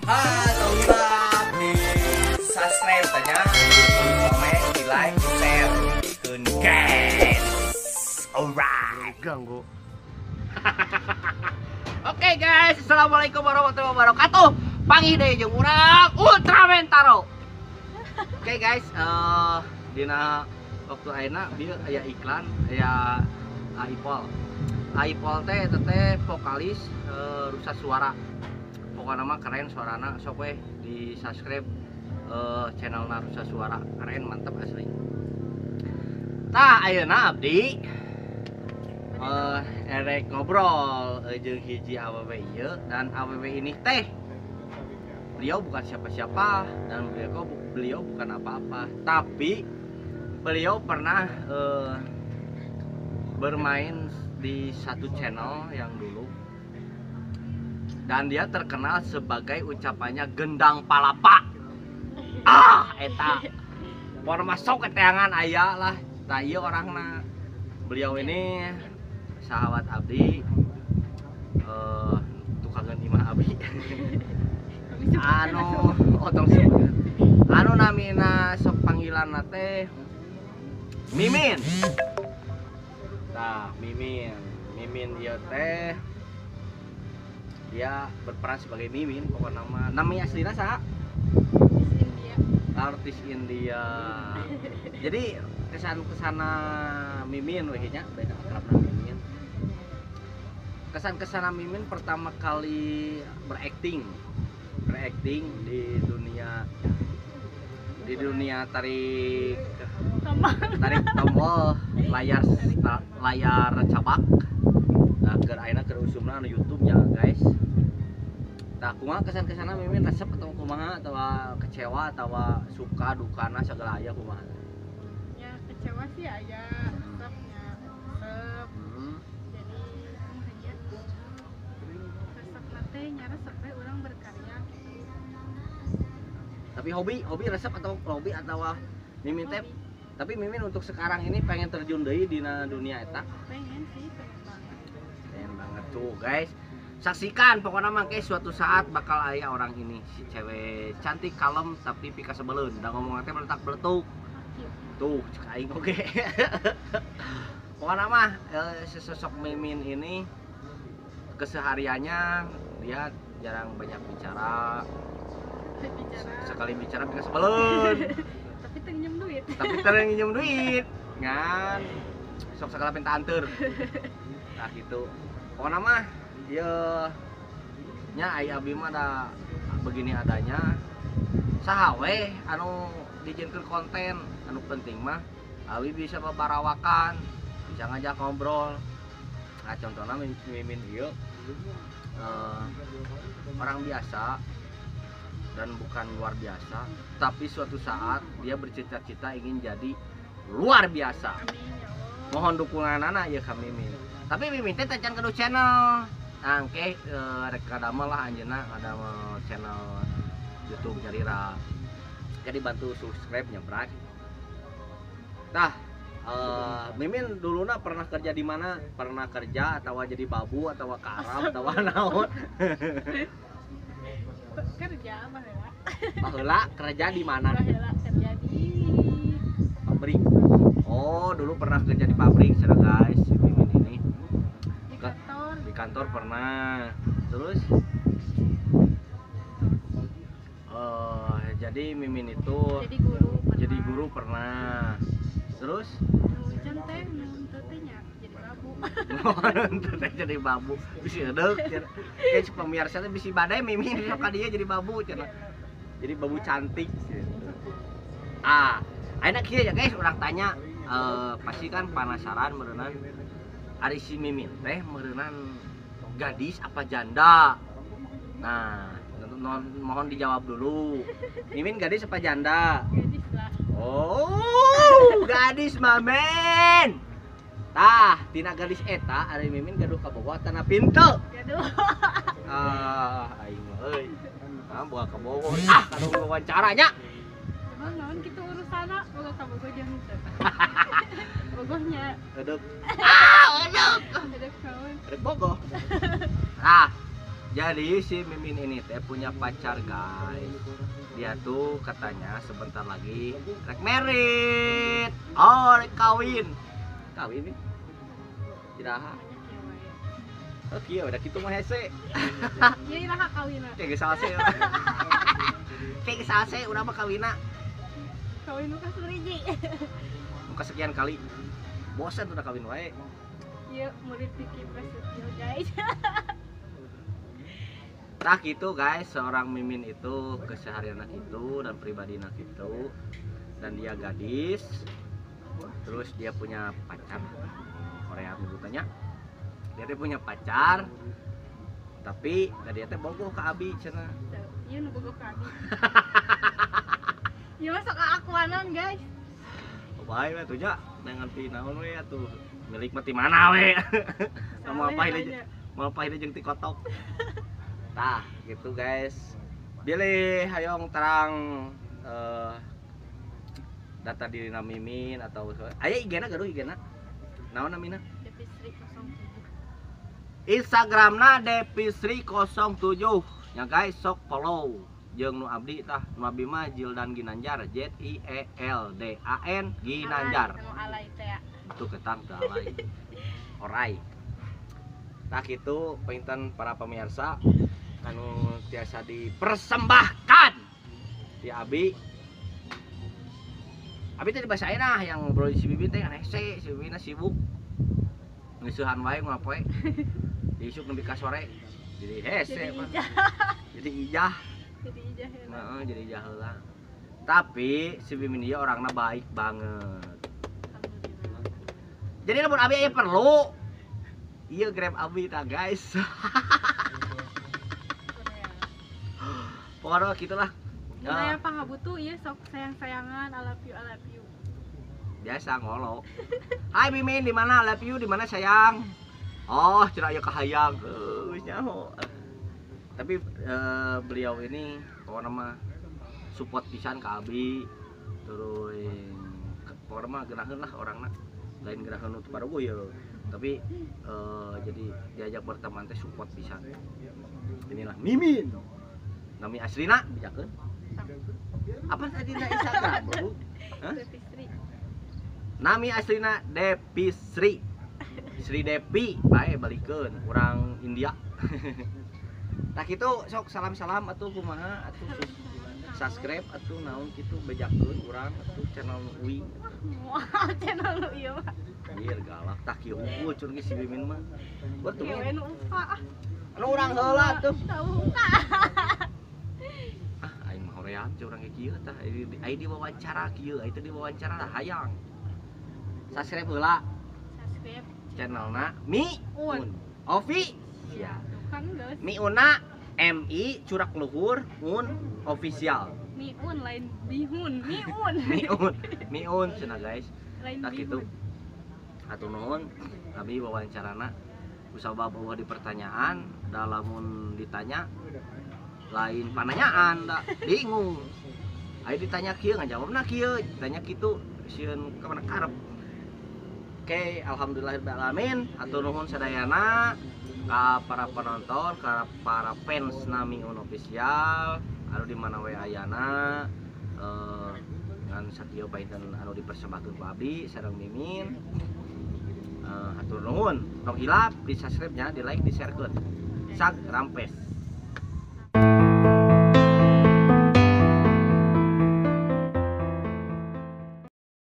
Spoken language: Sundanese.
Ah, tong di subscribe tanya, di komen, di like, di share. Keun guys. Alright. Ganggu. Oke guys, assalamualaikum warahmatullahi wabarakatuh. Panggih deui jeung urang Ultraman Taro. Oke guys, dina waktu ayeuna bieu aya iklan, aya Aipol. Aipol teh eta teh vokalis Rusa Suara. Pokokna mah keren suarana, sok we di subscribe channelna Rusa Suara. Keren, mantep asli. Tah ayeuna abdi erek ngobrol jeung hiji awewe ieu, dan awewe ini teh beliau bukan siapa-siapa dan beliau beliau bukan apa-apa, tapi beliau pernah bermain di satu channel yang dulu dan dia terkenal sebagai ucapannya gendang palapa. Ah, eta pokona masuk ke teangan aya lah. Tah, ieu orangna. Beliau ini sahabat abdi, tukangan imah abdi, anu otong sebut anu namina sok panggilan teh Mimin. Nah, Mimin, Mimin ieu teh dia berperan sebagai Mimin. Pokokna mah namanya aslina saha? India. Artis India. Jadi kesan kesana Mimin we nya, beda akrabna Mimin. Kesan kesana Mimin pertama kali berakting di dunia tarik Sama. Tarik tombol layar, layar cabak. Nah, keur ayeuna keur usumna anu YouTube nya guys. Tah, kumaha kesan-kesana Mimin? Resep atau kumaha, atau kecewa atau suka dukana segala aya, kumaha? Ya kecewa sih aya, resepnya resep. Jadi kumaha nya, resep teh nya resep we urang berkarya gitu. Tapi hobi, hobi resep atau hobi atau Mimin teh Hobi. Tapi Mimin untuk sekarang ini pengen terjun deui dina dunia eta? Pengen sih, pengen banget. Pengen banget tuh guys. Saksikan pokoknya mah kayak suatu saat bakal aya orang ini, si cewek cantik kalem tapi pikasebeleun da ngomong teh meletak beletuk. Gitu. Tuh, cek aing oge. Pokoknya mah sesosok Mimin ini kesehariannya dia jarang banyak bicara. Bicara. Sekali bicara pikasebeleun. Tapi teu nginjem duit. Tapi teu nginjem duit ngan sok segala minta anter. Nah gitu, pokoknya mah ya nya ai abi mah da begini adanya, saha we anu dijieunkeun konten, anu penting mah abi bisa bebarawakan, bisa ngajak ngobrol. Nah, contohnya Mimin ieu orang biasa dan bukan luar biasa, tapi suatu saat dia bercita-cita ingin jadi luar biasa. Amin ya Allah. Mohon dukungan anak ya ka Mimin. Tapi Mimin teh tacan gaduh channel. Nah, engke rek ngadamel lah anjeunna, ngadamel channel YouTube nyalira. Jadi bantu subscribe nya, bray. Tah, Mimin duluna pernah kerja di mana? Pernah kerja atau jadi babu atau karam atau naon? Kerja baheula. Baheula kerja di mana? Baheula kerja di Pabrik. Oh, dulu pernah kerja di pabrik sudah guys, si Mimin ini. Di kantor. Di kantor pernah. Terus jadi Mimin itu Jadi guru pernah. Jadi guru pernah. Terus Nu teh nu teu teh nya jadi babu. teh jadi babu. Bisi edeuk cenah. Kayak pemirsa teh bisi badai Mimin sok ka dieu jadi babu cenah. Jadi babu cantik gitu. Ah, ayeuna kieu ya guys, urang tanya, pasti kan penasaran meureunan ari si Mimin teh meureunan gadis apa janda? Nah, mohon dijawab dulu. Mimin gadis apa janda? Gadis lah. Oh, gadis mamen. Tah, tina gadis eta ari Mimin gaduh kabogoh atanapi henteu? Gaduh. Ah, aing mah euy. Ah, boga kabogoh. Ah, gaduh wawancaranya. Emang naon kitu urusanna boga kabogoh jeung henteu? Bogohnya. Edek. Ah, edek. Edek naon? Edek bogoh. Ah, Jadi si Mimin ini teh punya pacar guys. Dia tuh katanya sebentar lagi rek merit. Oh, rek kawin. Kawin nih. Iraha. Oh, kieu udah kitu mah hese. Ieu iraha kawinna. Kayak geus salse. Kayak geus salse urang mah kawinna. Kawin nu kasuriji. Nu kesekian kali. Bosan udah kawin wae. Ieu murid Vicky Prasetyo guys. Nah gitu guys, seorang Mimin itu keseharian itu dan pribadi itu, dan dia gadis, terus dia punya pacar Korea nyebutannya, dia teh punya pacar, tapi dia teh bogoh ke abi cenah. Iya nu bogoh ke abi. Ieu mah sok akuanan guys. Bae we tuh ja, dengan pi naon we atuh milik mah ti mana we. Mau apa aja, mau apa jeung ti kotok. Tah gitu guys. Bilih hayong terang data diri Mimin atau aya IG-na gaduh IG-na. Naon namina? Depisri 07. Instagramna Depisri07. Ya guys, sok follow jeung nu abdi tah, nu abdi mah Jieldan Ginanjar, J I E L D A N Ginanjar. Alay teh. Itu ketang teu alay. Orai. Tah kitu painten para pemirsa anu tiasa dipersembahkan di abi. Abi teh dibasain ah yang ngobrol si Bibin teh hese, si Bibin sibuk. Ngeusuhan wae ngapoe. Diisuk nepi ka sore. Jadi hese. Jadi ijah. Jadi ijah heula. Heeh, jadi ijah heula. Tapi si Mimin dia orangnya baik banget. Jadi lamun abi aya perlu ieu Grab abi tah guys. Pokoknya gitulah. Nah, ya pangabutuh ieu sok sayang-sayangan, I love you, I love you. Biasa ngolo. Hai Mimin, di mana? I love you, di mana sayang? Oh, cenah aya kahayang. Geus nyaho. Tapi beliau ini pokoknya mah support pisan ka abi. Terus pokoknya mah geunaheun lah orangna. Lain geunaheun nu teu baruguh ya. Tapi jadi diajak berteman teh support pisan. Inilah Mimin. Nami aslina bejakeun. Apa tadi na Instagram, Bu? Hah? Depisri. Nami aslina Depisri. Sri Depi bae balikeun urang India. Tah kitu sok salam-salam atuh kumaha atuh subscribe atuh naon kitu bejakeun urang atuh channel uing. Moal channel nu ieu mah. Anjir galak tah kieu unggul cur ge si Mimin mah. Betul. Ieu we nu upa. Anu urang heula tuh. Tahu upa. Ah aing mah hoream cur urang ge kieu tah aing diwawancara kieu, aing teh diwawancara tah hayang. Subscribe heula. Subscribe channelna Mi Un Ovi. Ya. Mi Una M I curak luhur Un official. Mi Un lain bihun, Mi Un. Mi Un, Mi Un cenah guys. Lain tah kitu. bihun. Hatur nuhun abi wawancarana kusabab eueuh di pertanyaan da lamun ditanya lain pananyaan da bingung. Ayo ditanya kieu ngajawabna kieu, ditanya kitu sieun ka mana karep. Oke, alhamdulillahirabbil alamin. Hatur nuhun sadayana ka para penonton, ka para fans Nami Un official anu di mana we ayana ngan sakieu painten anu dipersembahkeun ku abdi sareng Mimin. Hatur nuhun, tong hilap di subscribe nya, di like, di share keun. Sag rampes.